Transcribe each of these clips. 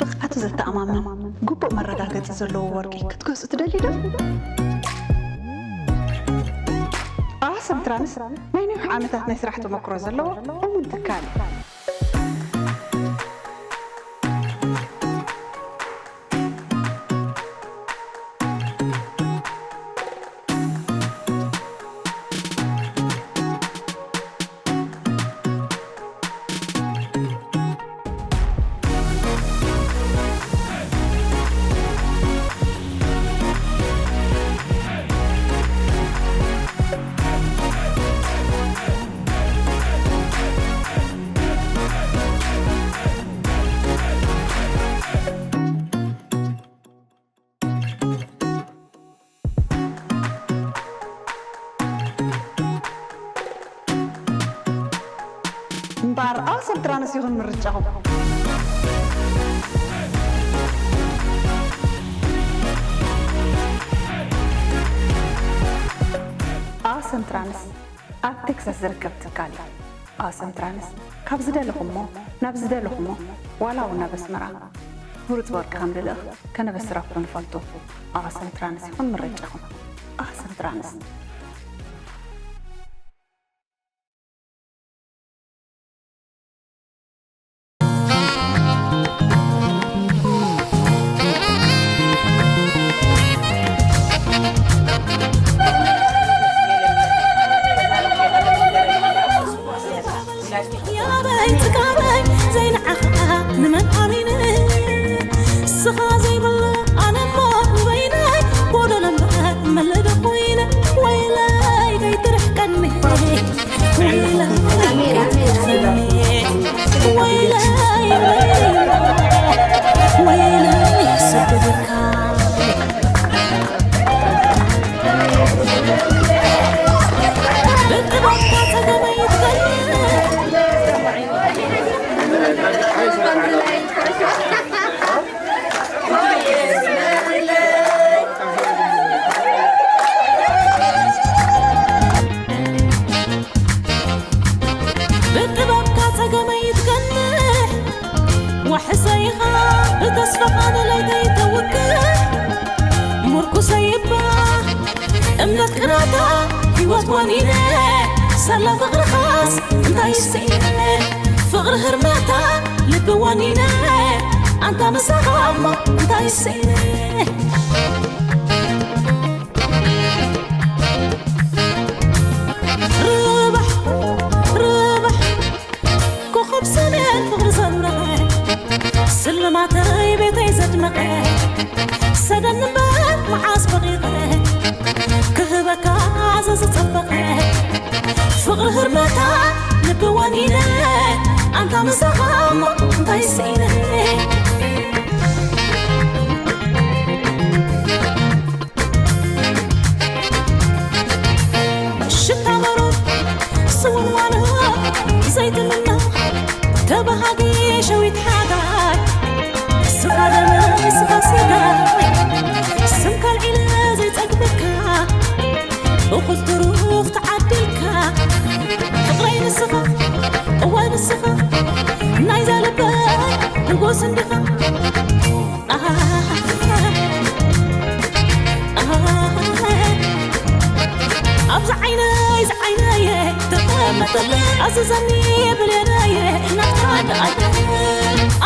ብቕዓቱ ዘተኣማምን ግቡእ መረጋገጺ ዘለዎ ወርቂ ክትገዝኡ ትደልዩ ዶ? ኣሰም ትራንስ ናይ ነዊሕ ዓመታት ናይ ስራሕ ተመክሮ ዘለዎ እሙን ትካል እዩ። እምበኣር ኣሰም ትራንስ ይኹን ምርጫኹም። ኣሰም ትራንስ ኣብ ቴክሳስ ዝርከብ ትካል እዩ። ኣሰም ትራንስ ካብ ዝደለኹሞ ናብ ዝደለኹሞ ዋላ እውን ናብ ኣስመራ ምሩፅ ወርቂ ከም ንልእኽ ከነበስረኩም ንፈልጡ። ኣሰም ትራንስ ይኹን ምርጫኹም። ኣሰም ትራንስ። ያበይ ጥጋበይ ዘይንዓኻ ንመን ኣሚነ? ስኻ ዘይብሉ ኣነ እሞ ንበይነይ ጎደሎ እምበር መለዶ ኮይነ። ወይለይ ከይትርሕቀኒ፣ ወይለይ ከይትርሕቀኒ፣ ወይለይ፣ ወይለይ ሰደደካ። ብጥበብካ ጸገመይ ትቀንሕ፣ ዋሕሰይኻ ብተስፋኻ ንለይተይ ተውቅዕ። ምርኩሰይ እባ እምነት ቅናታ ህይወት ወኒነ፣ ሳላ ፍቕርኻስ እንታይ ስኢነ? ፍቕሪ ህርመታ ልቢ ወኒነ፣ ኣንታ ምሳኻ እሞ እንታይ ስኢነ? ርባሕ፣ ርባሕ፣ ኮኸብ ሰሜን ፍቕሪ ዘብረቐ፣ ስልማተይ ቤተይ ዘድመቐ፣ ሰደን እምበር መዓስ በቒቐ፣ ክህበካ ዘዝጸበቐ፣ ፍቕሪ ህርመታ ልቢ ወኒነ፣ ኣንታ ምሳኻ እሞ እንታይ ስኢነ? ሽታ በሩ ስውንዋኑ ዘይትምኖ ተባሃጊ ሸዊት ሓጋይ ስኻ ደመይ ስኻ ስጋይ ስምካ ኣልዒለ ዘይጸግበካ እኹል ትሩፍ ተዓዲልካ ፍቕረይ ንስኻ እዋይ ንስኻ ናይዛ ልበይ ንጉስ እንዲኻ። ኣብዚ ዓይነይ ዝዓይነየ ተቐመጠለ ኣዝዘኒ ብሌነየ ናትካ ደኣለ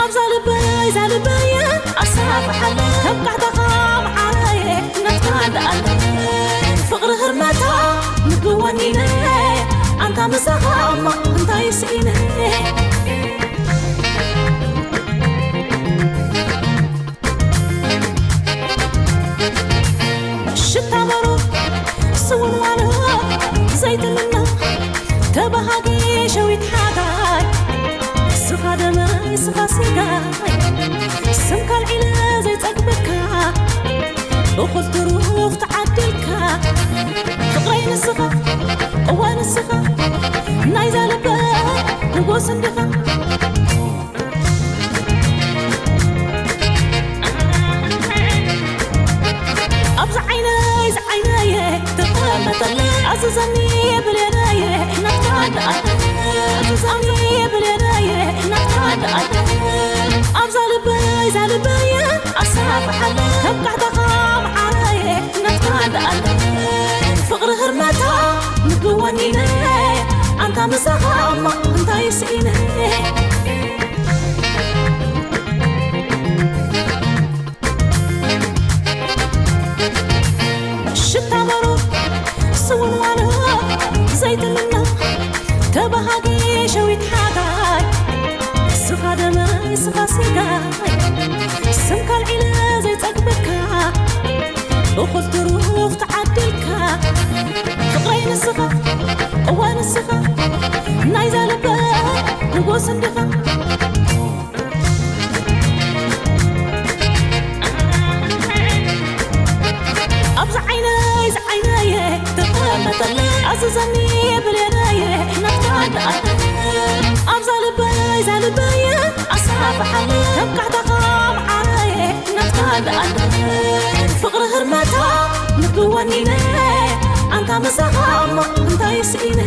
ኣብዛ ልበይ ዛ ልበየ ኣሳፍሓለ ከም ቃዕታኻ መዓረየ ናትካ ደኣለ ፍቕሪ ህርመታ ልቢ ወኒነ ኣንታ ምሳኻ እሞ እንታይ ስኢነ። ሽታ በሩ ስውንዋኑ ዘይትምኖ ተባሃጊ ሸዊት ሓጋይ ስኻ ደመይ ስኻ ስጋይ ስምካ ኣልዒለ ዘይጸግበካ እኹል ትሩፍ ተዓዲልካ ፍቕረይ ንስኻ እዋ ንስኻ ናይዛ ልበ ንጉስ እንዲኻ። ኣብዚ ዓይነይ ዝዓይነየ ተቐመጠለ ኣዝዘኒ ብሌነየ ናትካ ደኣለ ኣዝዘኒ ብሌነየ ናትካ ደኣለ ሳኻ እሞ እንታይ ስኢነ? ሽታ በሩ ስውን ዋሎ ዘይትምና ተባሃጊ ሸዊት ሓጋይ ስኻ ደመይ ስኻ ስጋይ ስምካ ኣልዒለ ዘይጸግበካ እኹል ትሩፍ ተዓዲልካ ፍቕረይ ንስኻ እዋ ንስኻ ናይዛ ልበ ንጉስ እንዲኻ ኣብዚ ዓይነይ ዝዓይነየ ተቐመጠለ ኣዝዘኒ ብሌነየ ናትካ ደኣ ኣብዛ ልበይ ዛ ልበየ ኣሰፋፍሓኒ ከም ካሕታኻ መዓረየ ናትካ ደኣ ፍቕሪ ህርመታ ልቢ ወኒነ ኣንታ ምሳኻ እሞ እንታይ ስኢነ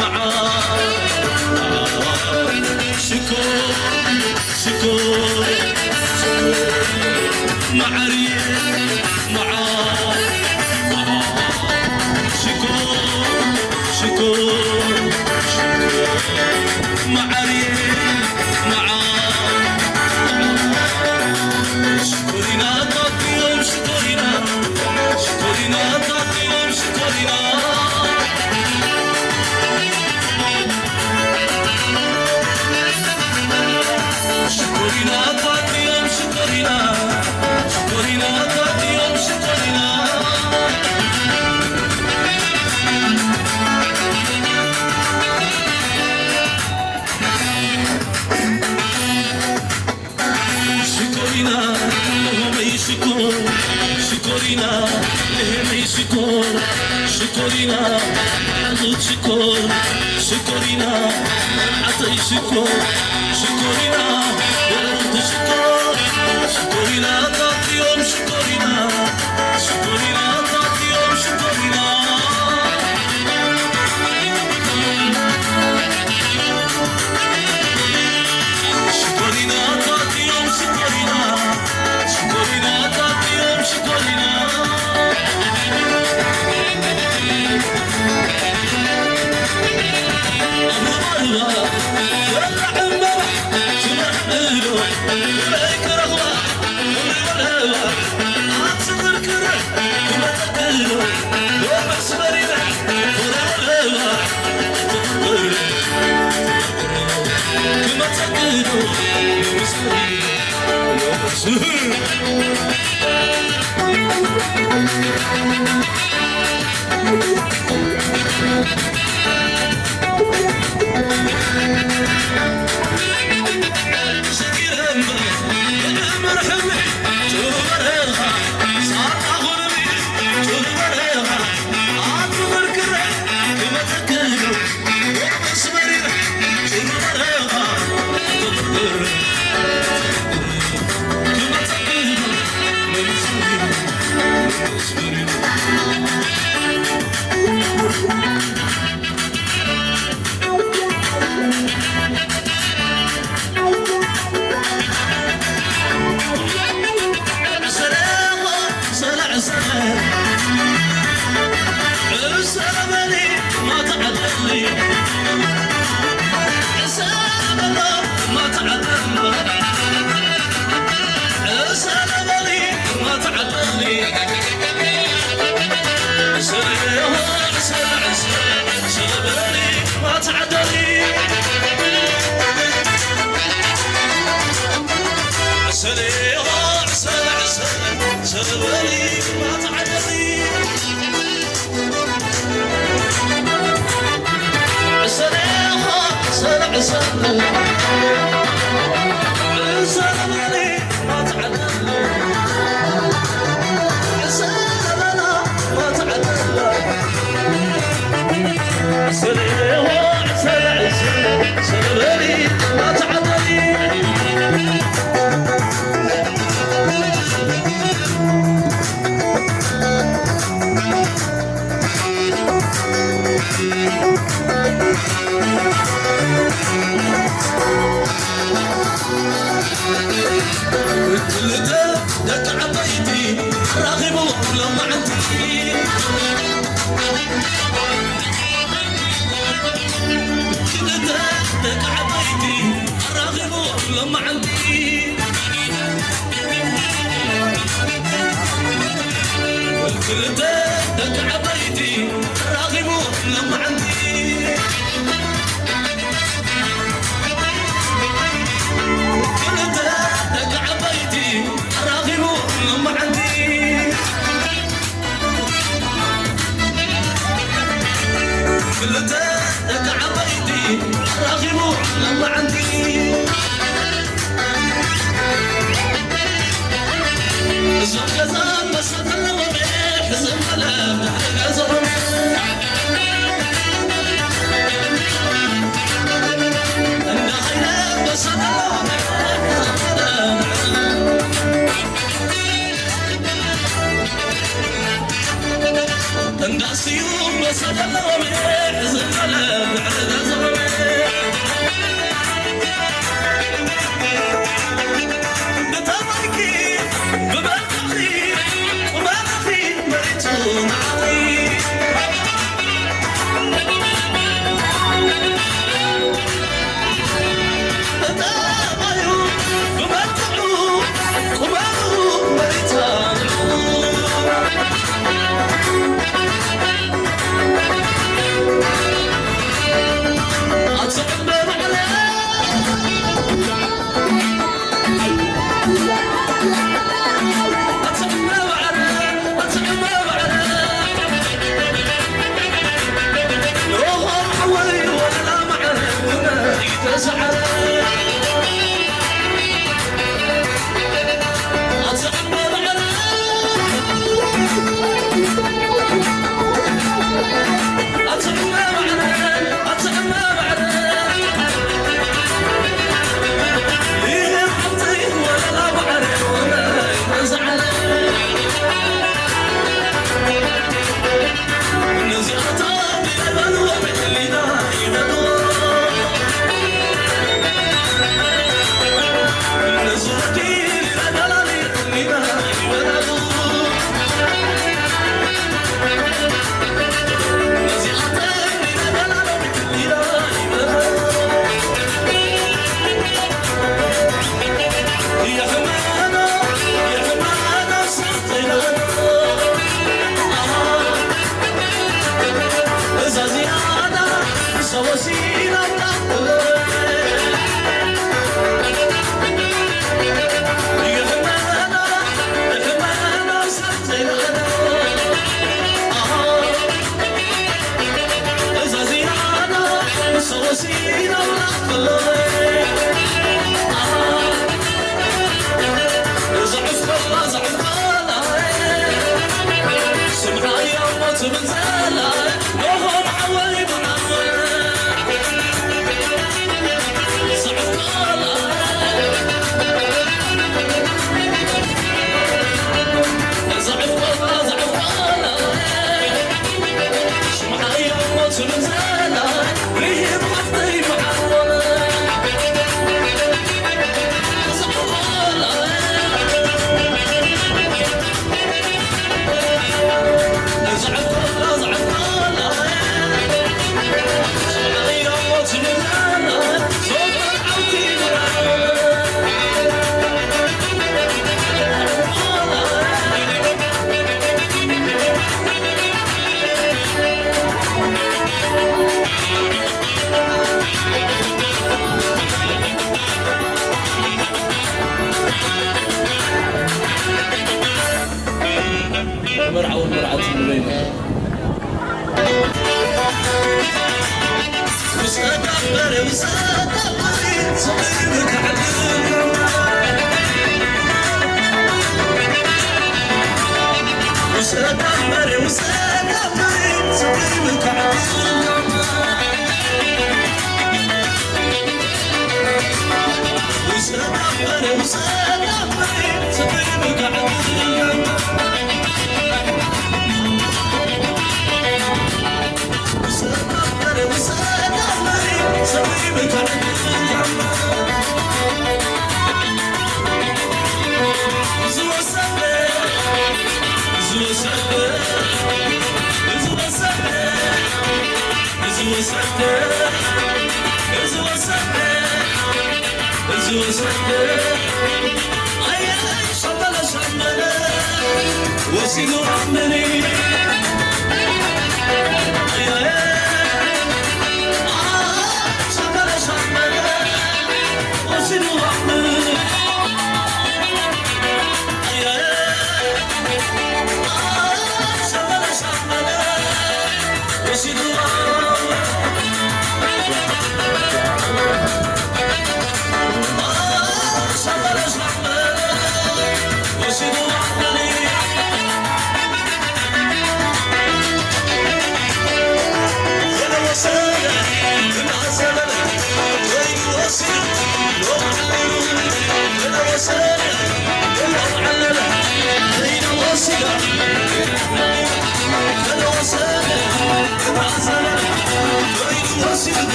መዓር ሽኮር ሽኮር ሽኮር መዓርየ መዓር ሽኮር ሽኮር ሽኮር መዓርየ መዓር ሽኮሪና ታጥዮም ሽኮሪና ሽኮሪና ታጥዮም ሽኮሪና ሽኮሪና ታጥዮም ሽኮሪና ሽኮሪና ታጥዮም ሽኮሪና ሽኮሪና ሆመይ ሽኮር ሽኮሪና ለሄመይ ሽኮር ሽኮሪና ሓዙት ሽኮር ሽኮሪና ኣተይ ሽኮር ሽኮሪና ደረርቲ ሽኮር ሽኮሪና ታጥዮም ሽኮሪና ሽኮሪና ታጥዮም ሽኮሪና ሽኮሪና ታጥዮም ሽኮሪና ሽኮሪና ታጥዮም ሽኮሪና ኣበባ ኣበባ ወላ ዕምበባ ሽመዕ እዶ ክረይ ክረኽባ ክብሪ ወለባ ኣብ ስምርክረ ክመፀክዶ ወመስ በሪረ ክብሪ ወለባ ክመፀክዶ ወመስ በሪረ ክልተ ደቂ ዓበይቲ ኣራኺቡ ሎማዓንቲ። ክልተ ደቂ ዓበይቲ ኣራኺቡ ሎማዓንቲ። ክልተ ደቂ ዓበይቲ ኣራኺቡ ሎማዓንቲ። ክልተ ደቂ ዓበይቲ ኣራኺቡ ሎማዓንቲ። ክልተ ደቂ ዓበይቲ ኣራኺቡ ሎማዓንቲ። እዞም ገዛ መሰል ኣለዎም ሕዝም በለ ገዛኦም። እንዳስዩ መሰደሎም ዝመለ መርዓውን መርዓትን ንበይኑ።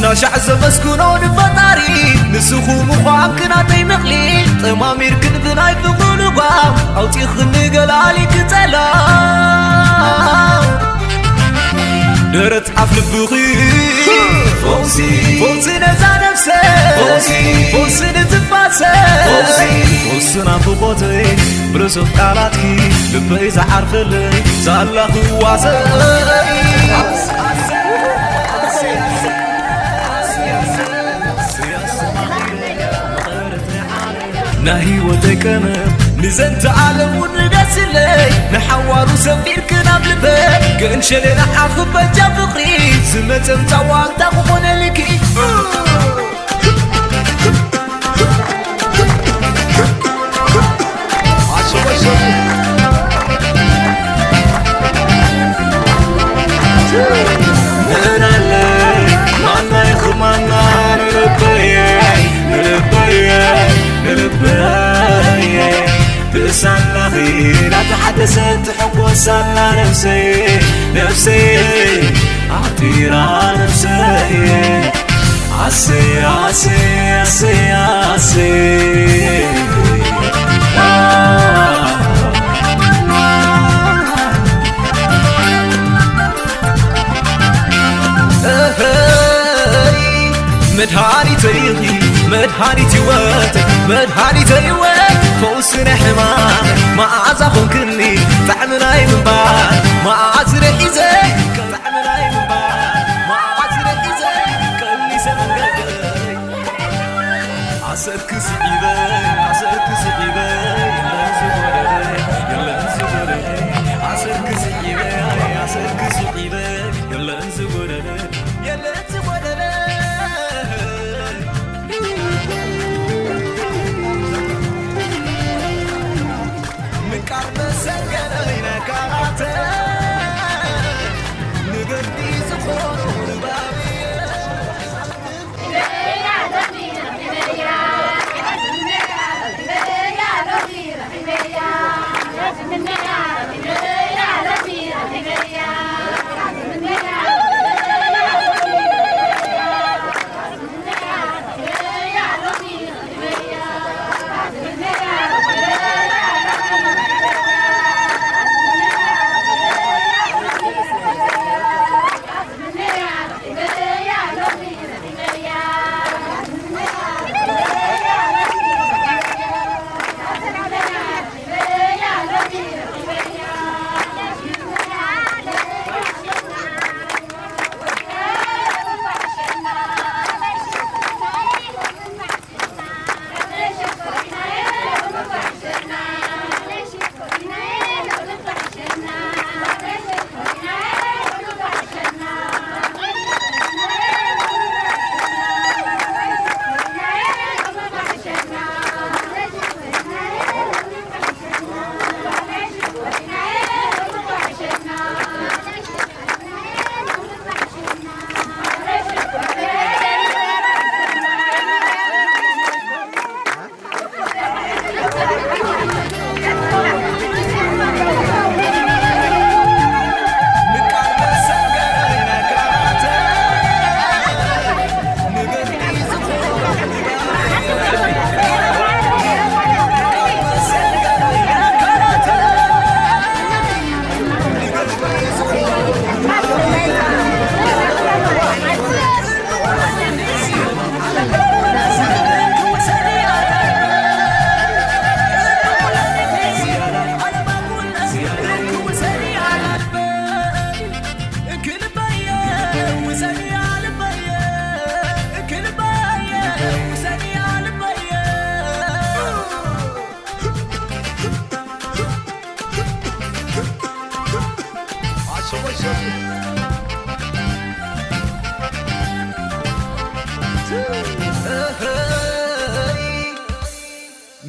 ናሻዕ ዘመስግኖ ንፈጣሪ፣ ንስኹም እኳ ኣብ ክናተይ ምቕሊ፣ ጠማሚርክን ብናይ ፍቕሩ ልጓም፣ ኣውጺኽኒ ገላሊት ጸላም። ደረት ኣፍ ልብኺ ፈውሲ፣ ፈውሲ ነዛ ነፍሰ፣ ፈውሲ፣ ፈውሲ ንትንፋሰ፣ ፈውሲ፣ ፈውሲ ናፍቖተይ ብርሱቕ ቃላትኪ ልበይ ዝዓርፈለይ ሳላ ክዋሰ። ናይ ህይወተይ ቀመም ብዘንተ ዓለም እውን ርገስለይ፣ ንሓዋሩ ሰፊርክን ኣብ ልበይ። ግን ሸለና ዓኽበጃ ፍቕሪ ዝመጸም ጻዋታ ክኾነልኪ። መን ኣለ ማናይ ኽማና ንልበየ፣ ንልበየ፣ ንልበየ። ብሳላኺ ናተሓደሰት ትሕጎሳላ ነፍሰየ፣ ነፍሰየ፣ ዓጢራ ነፍሰየ። ኣሰይ፣ ኣሰይ፣ ኣሰይ፣ ኣሰይ። እህይ፣ መድሃኒተይ ኢኺ፣ መድሃኒት ህይወት፣ መድሃኒተ ህይወት፣ ፈውሲ ናይ ሕማም መዓዛ ኾንክኒ፣ ጣዕሚ ናይ ምንባር መዓዝ ርሒዘ፣ ጣዕሚ ናይ ምንባር መዓዝ ርሒዘ፣ ቀሊሰ መንገደይ። ኣሰርክ ስዒበ፣ ኣሰርክ ስዒበ፣ የለን ዝጎደለ፣ የለን ዝጎደለ። ኣሰርክ ስዒበ፣ ኣሰርክ ስዒበ፣ የለን ዝጎደለ፣ የለን ዝጎደለ። ምቃር መሰገነ ኢነ ካባተ ንገዲ ዝኾኑ ንባብየ።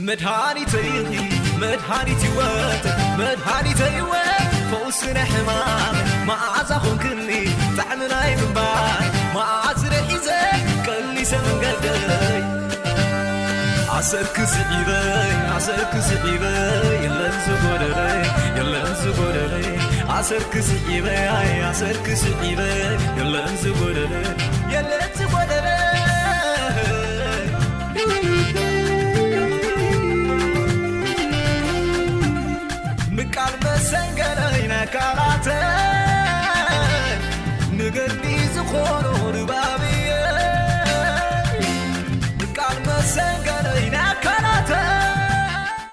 መድሃኒተይ ኢኺ፣ መድሃኒት ህይወት፣ መድሃኒተ ህይወት፣ ፈውሲ ናይ ሕማም መዓዛ ኾንክኒ፣ ጣዕሚ ናይ ምንባር መዓዝ ርሒዘ፣ ቀሊሰ መንገደይ። ኣሰርክ ስዒበ፣ ኣሰርክ ስዒበ፣ የለን ዝጎደለ፣ የለን ዝጎደለ። ኣሰርክ ስዒበ፣ ኣሰርክ ስዒበ፣ የለን ዝጎደለ፣ የለን ዝጎደለ። ምቃል መሰንገለይ ነካራ